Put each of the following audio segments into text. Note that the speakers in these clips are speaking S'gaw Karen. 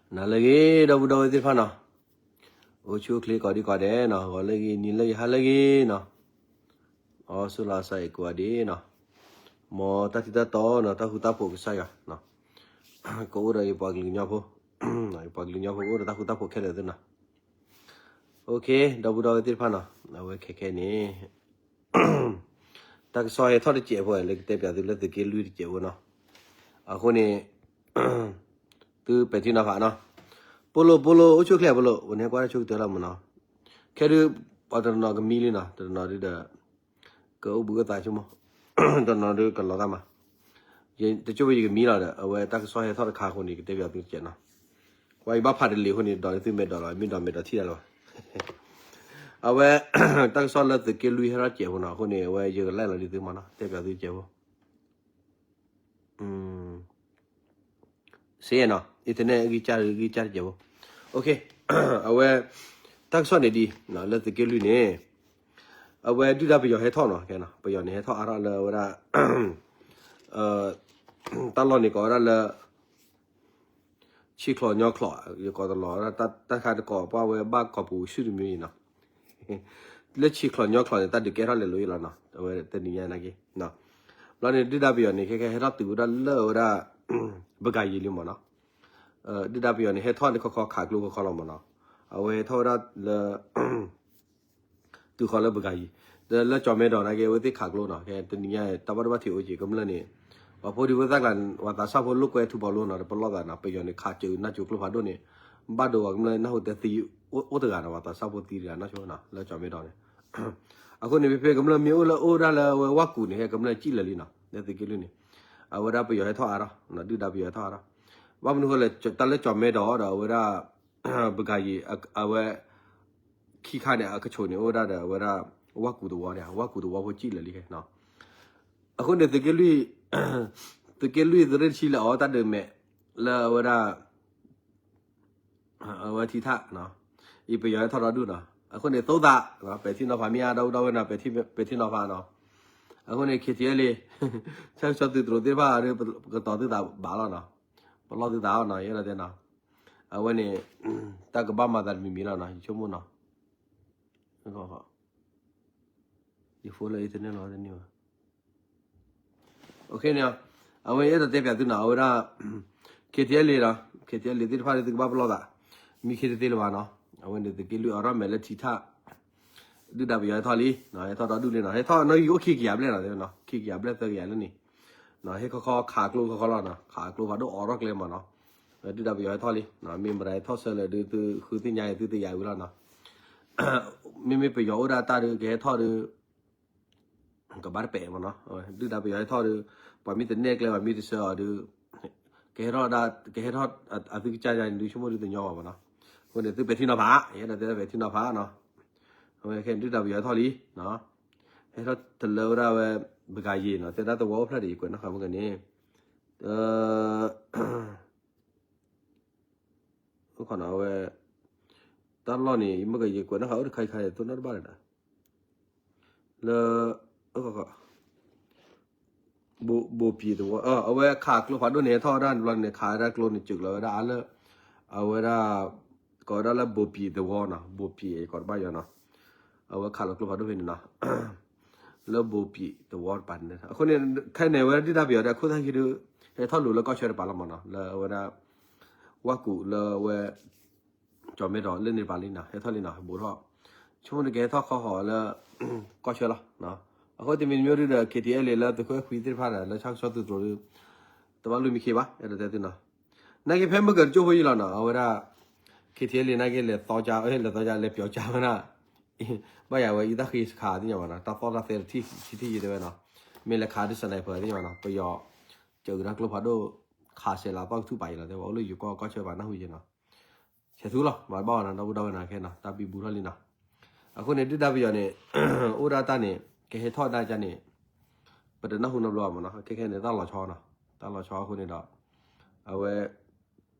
နၤလၢအဂ့ၤ ဒီပုၢ်ဒီဝဲၢ်သ့ၣ်တဖၣ်နီၤ, အိၣ်ဆူၣ်အိၣ်ချ့ကိးဒံကိးဒဲးနီၤ, ဂီၤလၢအဂ့ၤ နံၤလၢအဂ့ၤ ဟါလၢအဂ့ၤနီၤ, အီစူလါစါအံၤကိးဂၤဒဲးနီၤ, မ်တၢ်ထံတၢ်တီနီၤ တၢ်ဃူတၢ်ဖိးကစၢ်ယွၤ, ကအိၣ်ဒီးယပှၤကလုာ်ကညီဖိ, ယပှၤကလုာ်ကညီဖိကအိၣ်ဒီးတၢ်ဃူတၢ်ဖိးခဲလၢာ်သ့နီၤ. OK, ဒီပုၢ်ဒီဝဲၢ်သ့ၣ်တဖၣ်နီၤ, အဝဲခဲခဲန့ၣ် တၢ်ကစီၣ်ဟဲထီၣ်တစဲးဖိ လၢကတဲပၠးသုလၢသုးက့လွံၢ်တစဲးဖိနီၤ, အဃိန့ၣ် သုပဲာ်ထံနီၤဖးနီၤ, ပိလိၣ် ပိလိၣ် အိၣ်ဆူၣ်အိၣ်ချ့ပိလိၣ် ဝဲန့ၣ်ကွၢ်တၢ်ဆိကတၢၢ်လီၤမးနီၤ, ခဲဒုး ပှၤတနီၤကမံလံနီၤ, တနီၤဒုးဒီး ကအိၣ်ဘှံးအိၣ်သါဆိကမိၣ်, တနီၤဒုးကလီၤသးမး, တကၠိၢ်ဝဲယကမံလီၤဒီး အဝဲတၢ်ကစီၣ်ဟဲထီၣ်တခါအဃိန့ၣ် ကတဲပၠးသုတစဲးနီၤ, ကွၢ်ယဘၣ်ဖးတလံာ်အဃိန့ၣ် ဒီးသုမဲာ်ဒီးလီၤ မ့ၢ်ဒီးမဲာ်ဒီးထံၣ်တၢ်လီၤဘၣ်, အဝဲ တၢ်ကစီၣ်လၢသုးက့လွံၢ်ဟဲထီၣ်တစဲးဖိနီၤ, အဃိန့ၣ် အဝဲယကလဲၤလီၤဒ်သုမးနီၤ, တဲပၠးသုတစဲးဖိ စ့နီၤ internet ဂံၢ်စၢ်ဂံၢ်စၢ်တစဲးဖိ, OK, အဝဲ တၢ်ကစီၣ်န့ၣ်ဒ် လၢသုးက့လွံၢ်န့ၣ် အဝဲဒုၣ်ဒါပယီၤဟဲထီၣ်နီၤ, ပယီၤန့ၣ်ဟဲထီၣ်အါထီၣ်လၢအဝဲဒၣ် တၢ်လီၢ်န့ၣ်ကိးဝဲဒၣ်လၢ ဆံချီညီချီ, ယကိးတလီၤ တၢ်ခါတကိးပှၢ်ဝဲဘၣ်ကီၢ်ပူၤဆူၣ်တမံၤအံၤနီၤ, လၢဆံချီညီချီန့ၣ် တၢ်ဒုးကဲထီၣ်လဲၤလိာ်အံၤလီၤနီၤ, အဝဲတနံၤညါနာ်က့, ဘျီန့ၣ် ဒုၣ်ဒါပယီၤန့ၣ် ခဲခဲဟဲထီၣ်တုၤဝဲဒၣ်လၢအဝဲဒၣ် ပကၤယံၤလံမးနီၤ, ဒုၣ်ဒါပယီၤန့ၣ် ဟဲထီၣ်န့ၣ်ခီခီခးကျိခီခီလီၤမးနီၤ, အဝဲဟဲထီၣ်ဝဲဒၣ်လၢ တုၤဃီလၢပကၤယံၤ, ဒီးလၢကၠီၤမဲဒီးနာ်က့ အဝဲသ့ၣ်ခးကျိနီၤ, ခဲတနံၤညါ တၢ်ဘၣ်ဒိဘၣ်ထံးအိၣ်က့ၤ ကမျၢၢ်န့ၣ် ပှၤဖိဒံဖိသၣ်ကျါ ပှၤသးစၢ်ဖိလိာ်ကွဲထူဘီလိနီၤ, တပလီၢ်သးနီၤ, ပယီၤန့ၣ် ခးစၢၤနၢ်ကၠိကျိဖးဒိၣ်န့ၣ်, ဘၣ်ဒိဝဲကမျၢၢ်နၢ်ဟူတဲသံ အိၣ်တဂၤနီၤ, ပှၤသးစၢ်ဖိသံတဂၤနီၢ်ဆိနီၤ, လၢကၠီၤမဲဒီးန့ၣ်, အဃိန့ၣ် ဖဲဖဲကမျၢၢ်မ့ၢ်အိၣ်လၢအိၣ်ဒၣ်လၢအဝဲဝၣ်ကူးန့ၣ် ဟဲကမျၢၢ်စံၣ်လၢာ်လံနီၤ, လၢသုးက့လွံၢ်န့ၣ်, အဝဲဒၣ်ပယီၤဟဲထီၣ်အါထီၣ်, ဒုၣ်ဒါပယီၤဟဲထီၣ်အါထီၣ်, ဘၣ်မနုၤဃိလဲၣ် တၢ်လၢကၠီၤမဲဒီးဒီးအဝဲဒၣ် ပကၤယံၤ အဝဲ ခံခါန့ၣ် အကဆိးန့ၣ် အိၣ်ဝဲဒၣ်ဒီးအဝဲဒၣ် ဝၣ်ကူးသဝီန့ၣ် ဝၣ်ကူးသဝီဖိစံၣ်လၢာ်လံခဲ, အဃိန့ၣ် သုးက့လွံၢ် သုးက့လွံၢ်သုးရ့ၣ်တဆံလၢအီၤတၢ်ဒုးမဲာ် လၢအဝဲဒၣ် အဝဲထံထၣ် အံၤပယီၤဟဲထီၣ်ဒီဒူၣ်နီၤ, အဃိန့ၣ် သိသး ပဲာ်ထံနီၤဖးမ့ၢ်အါ ဒီပုၢ်ဒီဝဲၢ်နီၤ ပဲာ်ထံနီၤဖးနီၤ, အဃိန့ၣ် KTLA ဆၣ်ကဆီသုးတရိးသ့ၣ်တဖၣ်ဒီး ပကတီၤသုသးဘၣ်လီၤနီၤ, ပလီၢ်သုသးအီၤနီၤ ယအဲၣ်ဒိးတဲနီၤ, အဝဲန့ၣ် တၢ်ကဘၣ်မၤသးတမံၤမံၤလီၤနီၤ ယဆိကမိၣ်နီၤ, ယ phone လၢ internet လီၤတန့ၢ်ဘၣ် OK န့ၣ်, အဝဲအဲၣ်ဒိးတဲပၠးသုနီၤ အဝဲဒၣ် KTLA ဒီး KTLA သ့ၣ်တဖၣ်န့ၣ် သုကဘၣ်ပလီၢ်သး မံခ့တသ့လၢၤဘၣ်နီၤ, အဝဲန့ၣ် သုးက့လွံၢ်အီၤထီၣ်မဲာ်လၢထံထၣ် ဒုၣ်ဒါပယီၤဟဲထီၣ်လံ, ဟဲထီၣ်ဒီဒူၣ်လံနီၤ, ဟဲထီၣ်နီၣ်ဂံၢ်အိၣ်ခံကယၤဘျဲၣ်နီၤ, ခံကယၤဘျဲၣ်သၢကယၤလၢန့ၣ်, ဟဲခီခီခးကျိခီခီလီၤနီၤ, ခးကျိဖးဒိၣ်အိးထီၣ်ကျဲမးနီၤ, ဒုၣ်ဒါပယီၤဟဲထီၣ်လံ, မ့ၢ်မတၤဟဲထီၣ်ဆၢလၢၤဒုးသုဃုသ့ၣ်ညါအံၤသုသ့ၣ်ညါဝံၤလီၤနီၤ, မ့မ့ၢ်ပယီၤအိၣ်ဒၣ်တၢ်ဒုးကဟဲထီၣ်ဒုး ကဘၣ်တပဲာ်မးနီၤ, ဒုၣ်ဒါပယီၤဟဲထီၣ်ဒီး ပှၤမ့ၢ်တနဲၣ်ကျဲ ပှၤမ့ၢ်တဆှၢအီၤဒီး ကဟဲထီၣ်ဒၣ် ကဟဲထီၣ်အသုကစၢ်ယၤန့ၣ် ဒုးဆိကမိၣ်ဒုးတညီဘၣ်မးနီၤ, အဃိန့ၣ် သုပဲာ်ထံနီၤဖး ယအဲၣ်ဒိးတဲပဲာ်ထံနီၤဖးနီၤ, အဝဲခဲဒုၣ်ဒါပယီၤဟဲထီၣ်လံ, ဟဲထီၣ်တလၢဝဲဒၣ်ဝဲ ပကၤယံၤနီၤ, တဲဒၣ်သဝီအိၣ်ဖျဲၣ်ဒီး ယကွဲးနီၣ်ဃာ်မုၢ်ကန့ၣ် အိၣ်ခီနီၤ အဝဲ တၢ်လီၢ်န့ၣ် ယမ့ၢ်ကယကွဲးနီၣ်ဃာ်အိၣ်တခါခါ သိၣ်နီၣ်တဘၣ်လၢၤဒီး လၢ ဘိးပံၤသဝီ အဝဲခးကျိဖးဒိၣ်န့ၣ် ဟဲထီၣ်ဝဲဒၣ်တဘျီန့ၣ် ခးဝဲဒၣ်ကျိန့ၣ် စၢၤလီၤဝဲဒၣ်အါလၢ အဝဲဒၣ် ကိးဝဲဒၣ်လၢဘိးပံၤသဝီနီၤ, ဘိးပံၤကိးတဘၣ်ယီၤနီၤ, အဝဲခးလီၤကျိဖးဒိၣ်ဖဲန့ၣ်နီၤ လၢဘိးပံၤသဝီတပၤန့ၣ် အဃိန့ၣ် ခဲန့ၣ် အဝဲဒၣ်ဒုၣ်ဒါပယီၤဒီး အခိၣ်သၣ်ခံဒုး ဟဲထီၣ်လိၤလၢကီၢ်ဆၢတပၤလီၤမးနီၤ, လၢအဝဲဒၣ် ဝၣ်ကူးလၢအဝဲ ကၠီၤမဲဒီးလၢန့ၣ်တပၤလံနီၤ, ဟဲထီၣ်လံနီၤ, ဘိးထီၣ် ဆိကမိၣ်န့ၣ်ကဟဲထီၣ်ခီဃီၤလၢ ကီၢ်ဆၢလီၤ, အဃိတမံၤတမံၤဒုးဒီး KTLA လၢသုးခိၣ်အဲၣ်ခွံသ့ၣ်တဖၣ်ဒီး လၢဆၣ်ကဆီသုးတရိးဒုး တဘၣ်လူၤမံခ့ဘၣ် အဲၣ်ဒိးတဲသုနီၤ, နာ်က့ဖဲမုၢ်ကတကၠိၢ်ဖိယံၤလီၤနီၤ, အဝဲဒၣ် KTLA နာ်က့လဲၤသီကါ လဲၤသီကါလဲၤပျီကါဝဲဒၣ် ဘၣ်ယၤဝဲအံၤတၢ်ဃ့ခးသ့ၣ်ညါဘၣ်နီၤ, တၢ်သီၣ်တၢ်သဲတထံၣ်ဆံထံၣ်ယံၤတဲဝဲနီၤ, မ့ၢ်လဲၤခးဒုး sniper သ့ၣ်ညါဘၣ်နီၤ, ပယီၤ စၢၤကဒါကျိဖးဒိၣ် ခးစဲးလၤသီၣ်ကထူၣ်ပာ်အံၤလီၤတဲဝဲ အိၣ်လၢယိၤကီၢ်ကီၢ်ဆၢပၤနၢ်ဟူယဲနီၤ, ဆဲးသူလီၤ မၤတဘၣ်ဘၣ်နီၤ ဒီပုၢ်ဒီဝဲၢ်နီၤခဲနီၤ တၢ်ဘံဘူထီၣ်လံနီၤ, အဃိန့ၣ် ဒုၣ်ဒါပယီၤန့ၣ် အိၣ်ဒၣ်တၢ်န့ၣ် ကဟဲထီၣ်ဒၣ်ကါန့ၣ် ပတနၢ်ဟူနီတဘျီဘၣ်မးနီၤ, ခဲခဲန့ၣ် တၢ်လီၤဆီနီၤ, တၢ်လီၤဆီအဃိန့ၣ်ဒီး အဝဲ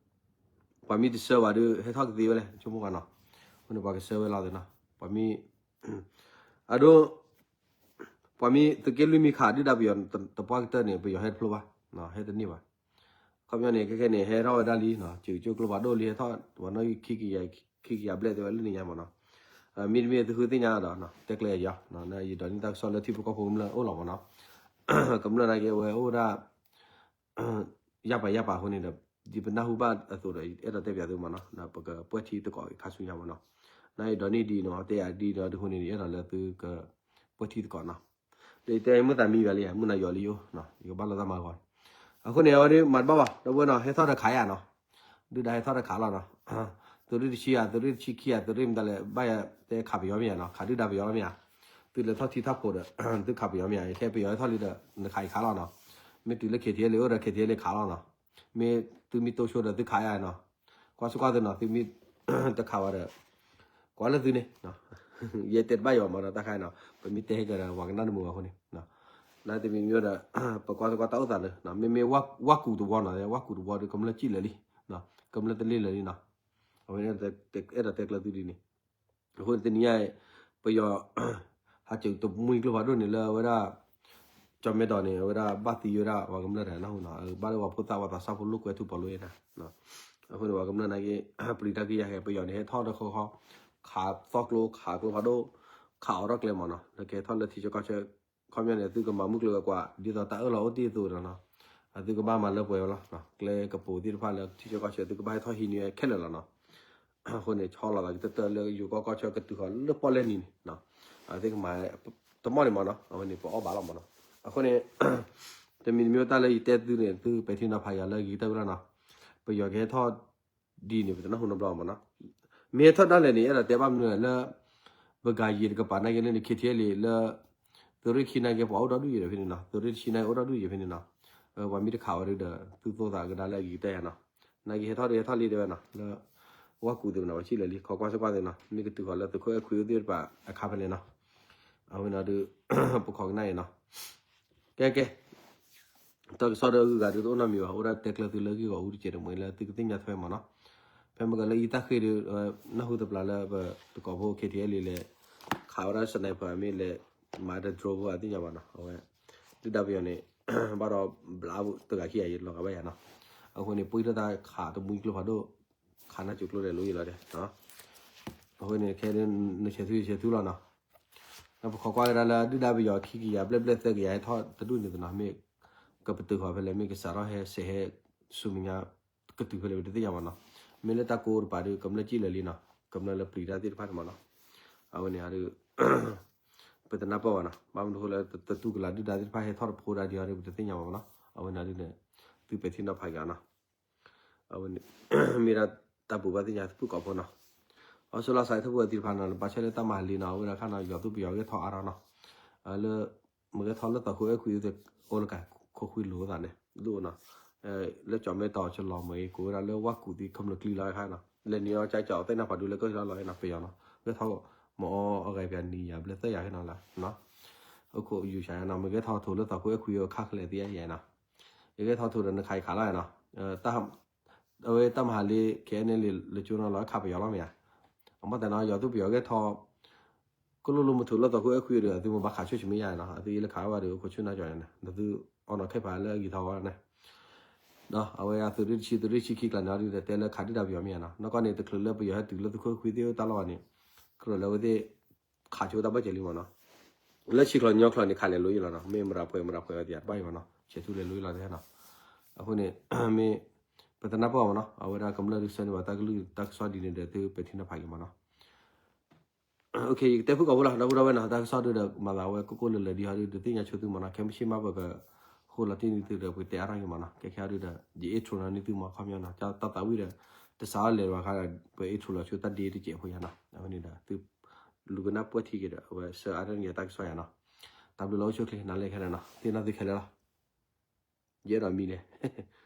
ပှၤမ့ၢ်တဆှၢဘၣ်ဒီး ဟဲထီၣ်ကသ့ဝဲလဲၣ် ဆိကမိၣ်ကွၢ်နီၤ, အဃိန့ၣ် ပှၤကဆှၢဝဲလီၤသ့နီၤ, ပှၤမ့ၢ် အဒိ ပှၤမ့ၢ်သုးက့လွံၢ်မ့ၢ်ခးဒုၣ်ဒါပယီၤတပှၢ်ကတၢၢ်န့ၣ် ပယီၤဟဲတဖျိဘၣ်, ဟဲတန့ၢ်ဘၣ်, ခီပညီန့ၣ် ခဲခဲန့ၣ် ဟဲထီၣ်ဝဲဒၣ်လံ, စူးကၠိကျိဖးဒိၣ်လံ ဟဲထီၣ်ဝဲနီၣ် ခံကယၤဘျဲၣ်တဲဝဲလၢန့ၣ်ညါမးနီၤ. မ့တမ့ၢ်သုဃုသ့ၣ်ညါဒီး တဲကျဲယီၤ, ယဒိးန့ၢ်တၢ်ကစီၣ်လၢထံဖိကီၢ်ဖိကမျၢၢ်အိၣ်လီၤမးနီၤ. ကမျၢၢ်နာ်က့ဝဲအိၣ်ဒၣ် ယၢ်ပာ်ယၢ်ပာ်အဃိန့ၣ်ဒီး ဒ်ပနၢ်ဟူဘၣ်အသိးဒီး အဲၣ်ဒိးတဲပၠးသုမးနီၤ, ပကပှဲၤထံသကိးခါဆူညါမးနီၤ. နယဒိးန့ၢ်ဒ်နီၤ တဲယၤဒ်ဒီးဒ်အဃိန့ၣ် အဲၣ်ဒိးလၢသုကပှဲၤထံသကိးနီၤ. ဒီးတဲမုၢ်သးမံဘၣ်လံ မုၢ်နၤယီၤလံယိၤ, ယကဘၣ်လီၤသးမၤဂီၤ. အဃိန့ၣ် အဝဲဒၣ်မၤတဘၣ်ဘၣ် ဒီပုၢ်ဝဲၢ်နီၤ ဟဲထီၣ်ဒီးခးယၤနီၤ. ဒုၣ်ဒါဟဲထီၣ်ဒီးခးလီၤနီၤ. သုးရ့ၣ်တဆံယၤ သုးရ့ၣ်တဆံခံယၤ သုးရ့ၣ်မတၤလဲၣ် ဘၣ်ယၤတဲခးပယီၤမ့ၢ်ယၤနီၤ, ခးဒုၣ်ဒါပယီၤလီၤမ့ၢ်ယၤ. သုလဲၤထီၣ်ထံထီၣ်ဖိဒီး သုခးပယီၤမ့ၢ်ယၤ, ခဲပယီၤဟဲထီၣ်လံဒီး နခးယခးလီၤနီၤ. မ့ၢ်တုၤလၢ KTLA အိၣ်ဒီး KTLA ခးလီၤနီၤ. မ့ၢ်သုမ့ၢ်တိၢ်ဆိဒီးသုခးယၤနီၤ. ကွၢ်စ့ၢ်ကွၢ်သုနီၤ သုမ့ၢ်တခးဝဲဒီး ကွၢ်လၢသုန့ၣ် ယဲတဲတဘၣ်ယီၤမးဒီးတၢ်ခါနီၤ ပမ့ၢ်တဲဟဲကဒီး ပှၤကနၣ်တမုာ်အဃိန့ၣ် နာ်တမံၤမ့ၢ်ဒီး ပကွၢ်စ့ၢ်ကွၢ်တၢ်အိၣ်သးလၢ မ့မ့ၢ်ဝၣ်ကူးတဝီနီၤ ဝၣ်ကူးတဝီဒီး ကမျၢၢ်စံၣ်လၢာ်လံ ကမျၢၢ်တလ့ၢ်လၢာ်လံနီၤ. အဝဲအဲၣ်ဒိးတဲကျၢၤသုဒ်န့ၣ် အဃိန့ၣ်တနံၤညါ ပယီၤ ဟးစူးတမှံကျိဖးဒိၣ်န့ၣ်လၢအဝဲဒၣ် ကၠီၤမဲဒီးန့ၣ် အဝဲဒၣ်ဘၣ်သံဝဲဒၣ်ပှၤကမျၢၢ်တဂၤနၢ်ဟူနီၤ ဘၣ်လၢပှၤဖိသၣ်ပှၤသးစၢ်ဖိလိာ်ကွဲထူၣ်ပီၤလိာ်အံၤနၤ. အဃိန့ၣ် ပှၤကမျၢၢ်နာ်က့ ပျံၤတၢ်ကယၤဟဲ ပယီၤန့ၣ်ဟဲထီၣ်ဒီးဃီဃီ ခးသီကျိ ခးကျိဖးဒိၣ် ခးအီၤထီၣ်ကျဲမးနီၤ လၢကဟဲထီၣ်လၢထံဆၢကီၢ်ဆၢ ခီပညီန့ၣ် သုကမၤမုၢ်ကျိၤဝဲၤကွာ် ဒ်သိးတၢ်အၢၣ်လီၤအိၣ်တ့ၢ်အသိးဒီးနီၤ အသုကဘၣ်မၤလၢပှဲၤဝဲလီၤ. ကျဲကပူၤသ့ၣ်တဖၣ်လၢထံဆၢကီၢ်ဆၢ သုကဘၣ်ဟဲထီၣ်ဟံးန့ၢ်ဝဲခဲလၢာ်လီၤနီၤ. အဃိန့ၣ် ဆီလီၤသးကတၢၢ်တၢၢ်လၢယိၤကီၢ်ကီၢ်ဆၢကတုၤဃီၤလၢပီၣ်လဲၣ်နံၤန့ၣ် အဝဲသ့ၣ်ကမၤ တမီၢ်န့ၣ်မးနီၤ အဝဲန့ၣ် ပအီၣ်ဘၣ်လီၤမးနီၤ. အဃိန့ၣ် တမံၤတမံၤတၢ်လၢယတဲသုန့ၣ် သုပဲာ်ထံနီၤဖးယၤလၢဂ့ၤကတၢၢ်ဝဲလီၤနီၤ. ပယီၤကဟဲထီၣ်ဒ်န့ၣ် ပတနၢ်ဟူနီတဘျီမးနီၤ. မ့ၢ်ဟဲထီၣ်ဒၣ်လဲာ်န့ၣ် အဲၣ်ဒိးတဲဘၣ်မနုၤလဲၣ်လၢ ပဂၤယံၤတကပၤနာ်က့လၢန့ၣ် KTLA လၢ သုးရ့ၣ်ခံနာ်က့ ပှၤအိၣ်ဒီဒူၣ်ယံၤဒီးဖဲန့ၣ်နီၤ သုးရ့ၣ်တဆံနာ်က့အိၣ်ဒီဒူၣ်ယံၤဖဲန့ၣ်နီၤ. ပှၤမ့ၢ်တခးဝဲဒၣ်ဒီး သုသိၣ်သးကဒါလၢအဂ့ၤကတၢၢ်ယၤနီၤ. နာ်က့ဟဲထီၣ်ဒီးဟဲထီၣ်လံတဲဝဲနီၤ လၢ ဝၣ်ကူးသ့ၣ်မနီၤ ပှၤစံၣ်လၢာ်လံ ခီကွၢ်စ့ၢ်ကွၢ်သ့ၣ်နီၤ မ့ၢ်ကတုၤဃီၤလၢသုးခိၣ်အဲၣ်ခွံအိၣ်သ့ၣ်တဖၣ်အခါဖဲလဲၣ်နီၤ. အဝဲန့ၣ်ဒီး ပခိးကနၣ်အံၤနီၤ ကဲကဲ တၢ်ကစီၣ်ဒီးအဂုၤအဂၤဒုးတအိၣ်နီတမံၤဘၣ် အိၣ်ဒၣ်တဲကျၢၤသုလၢဂ့ၢ်ဂီၢ်အူတကဲးတမှဲၤလၢသုကသ့ၣ်ညါထွဲမးနီၤ. ဖဲမ့ၢ်ကလၢအံၤတၢ်ဃ့ၢ်ဒီး နၢ်ဟူသပျးလၢပတကိးဖိ KTLA လဲၤ ခးဝဲဒၣ် sniper မ့ၢ်လဲၤ မၤဒီး drone ဖိအသ့ၣ်ညါဘၣ်နီၤ အဝဲ ဒုၣ်ဒါပယီၤန့ၣ် ဘၣ်ဒီးဘျးတဂၤခံဂၤယံၤလီၤဂာ်ဘၣ်ယၤနီၤ. အဃိန့ၣ် ပှံၢ်ထီၣ်တၢ်ခးတမှံကျိဖးဒိၣ် ခးနၢ်စူးကျိလဲၤလိယံၤလီၤဒဲး အဃိန့ၣ် ခဲဒုးနဆဲးသူယဆဲးသူလီၤနီၤ. ပခိးကွၢ်ကဒါလၢဒုၣ်ဒါပယီၤခံကယၤဘျဲၣ်ဘျဲၣ်သၢကယၤဟဲထီၣ်တဒူၣ်န့ၣ်သနီၤ မ့ၢ်ကပတုာ်ဃီၤဖဲလဲၣ် မ့ၢ်ကစးထီၣ်ဟဲစဲးဟဲဆူမဲာ်ညါ ကတုၤဖဲလဲၣ်ပတသ့ၣ်ညါဘၣ်နီၤ. မ့ၢ်လၢတၢ်ကိးတပၤဒီး ကမျၢၢ်စံၣ်လၢာ်လံနီၤ ကမျၢၢ်လၢပျံၤတၢ်သ့ၣ်တဖၣ်န့ၣ်မးနီၤ. အဝဲန့ၣ်ဒီး ပတနၢ်ပၢၢ်ဘၣ်နီၤ ဘၣ်မနုၤဃိလၢတတူၢ်ကလာ်ဒုၣ်ဒါသ့ၣ်တဖၣ်ဟဲထီၣ်တဖိဒါဒံးအီၤဒီး ပတသ့ၣ်ညါဘၣ်မးနီၤ. အဝဲန့ၣ်ဒုးန့ၣ် သုပဲာ်ထံနီၤဖးက့ၤအီၤနီၤ. အဝဲန့ၣ် မ့ၢ်ဒၣ်တၢ်ဘိးဘၣ်သ့ၣ်ညါသပှၢ်ကီၢ်ဖိနီၤ. အီစထြ့လယါစးထီၣ်ဖိသ့ၣ်တဖၣ်နီၤ လၢဘၣ်ဆၣ်လၢတၢ်မၤဟးလံနီၤ အဝဲဒၣ်ခါနီၤ ယီၤသူပယီၤဂဲၤထီၣ်အါထီၣ်နီၤ. လၢ မ့ၢ်ဂဲၤထီၣ်လၢသီခိၣ်အဲၣ်ခွံအိၣ်လၢကခိၣ်ခွံလိၤသးန့ၣ် ဒိၣ်နီၤ. လၢကၠီၣ်မဲတီၤကလီၤမ့ၢ် ကိးဝဲဒၣ်လၢဝၣ်ကူးသံခမျၢၢ်ကျံလီၤခါနီၤ လဲၤနံၤအီၤကၠီၣ်သ့ၣ်နီၤဖးဒိၣ်လၢကၢၢ်လီၤလီၤနီၤ ပယီၤနီၤ ဂဲၤထီၣ်မ့ၢ်အီအဂၤပၠးနံၤယၤဘျဲၣ်သၢယၤခါနီၤလၢ အိၣ်ခိးယူၤဆးနီၤ မ့ၢ်ဂဲၤထီၣ်ထိးလၢသီခိၣ်အဲၣ်ခွံအိၣ်ခါခဲလၢာ်သ့ယါနီၤ. ယဂဲၤထီၣ်ထိးဒီးနခးယခးလီၤနီၤ. အဝဲတၢ်မၤဟးလံ ခဲအံၤန့ၣ်လံ လၢကၠိနီၤလီၤခးပယီၤလီၤမ့ၢ်ဧါ. အမ့ၢ်တနီၤ ယီၤသူပယီၤဂဲၤထီၣ် ကလိၣ်လိၣ်မ့ၢ်ထိးလၢသီခိၣ်အဲၣ်ခွံဒီး အသုမ့ၢ်ဘၣ်ခးဆိၣ်ဆံမ့ၢ်ယါနီၤ အသုယဲလၢခးဝဲဒီး အိၣ်ခိးဆူၣ်နါကၠီၣ်န့ၣ် ဒီးသုအီနီၤခဲပၤလၢအဂံၢ်ထီၣ်ဝဲန့ၣ် အဝဲအသုးရ့ၣ်တဆံ သုးရ့ၣ်ဆံခံကျါန့ၣ်ဒီး တဲလၢခးဒုၣ်ဒါပယီၤမ့ၢ်ဧါနီၤ. နီၢ်ကီၢ်န့ၣ် တချုးလၢပယီၤဟဲတုၤလၢသီခိၣ်အဲၣ်ခွံသ့ၣ်တၢ်လီၢ်ဘၣ်န့ၣ် ကြၢးလၢအဝဲသ့ၣ် ခးဆိတၢ်ဘၣ်စဲးလံမ့ၢ်နီၤ. လၢဆံချီညီချီန့ၣ် ခးလဲၤလိယံၤလီၤနီၤ မ့ၢ်မရၤပှဲၤမရၤပှဲၤဝဲသ့ၣ်တဖၣ်အံၤမ့ၢ်နီၤ ဆဲးသူလဲၤလိယံၤလီၤသ့ၣ်နီၤ. အဃိန့ၣ် မ့ၢ် ပတနၢ်ပၢၢ်မ့ၢ်နီၤ အဝဲဒၣ်ကမျၢၢ်ဒုးဆၢန့ၢ်ဘၣ်တၢ်ကလုၢ်တၢ်ကစီၣ်ဒ်န့ၣ်ဒီး သုပဲာ်ထံနီၤဖးက့ၤမ့ၢ်နီၤ. ယကတဲဖုၣ်ကိာ်ဖိလီၤ ဒီပုၢ်ဒီဝဲၢ်နီၤ တၢ်ကစီၣ်ဒုးဒီး မၤသးဝဲကိၢ်ကိၢ်လၢၤလၢၤဒ်ဟီဒုး ဒုးသ့ၣ်ညါဆိသုမ့ၢ်နီၤ ခဲမုၢ်ဆ့ၣ်မးပက ဃိလီၤတံၢ်န့ၢ်သုဒီး ပကတဲအါထီၣ်က့ၤမ့ၢ်နီၤ ကဲခဲအံၤဒုးဒီး ယ intro နီၤန့ၢ်သုမ့ၢ်ခီပညီနီၤ တၢ်သးဝံၣ်ဒီး တစးထီၣ်လဲၤဘၣ်ခါဒီး ပ intro လီၤဆိတၢ်ဒ့တစဲးဖိယါနီၤ အဝဲန့ၣ်ဒီး သု လူၤကနၣ်ပှဲၤထံက့ၤဒီး အဝဲဆှၢအါထီၣ်န့ၢ်ယတၢ်ကစီၣ်ယါနီၤ တၢ်ဘျုးလီၤအိၣ်ဆူၣ်ချ့ နၤလၢခဲလၢာ်နီၤ သ့ၣ်နီၣ်သုခဲလၢာ်လီၤ ယအဲၣ်ဒိးမံလဲၣ်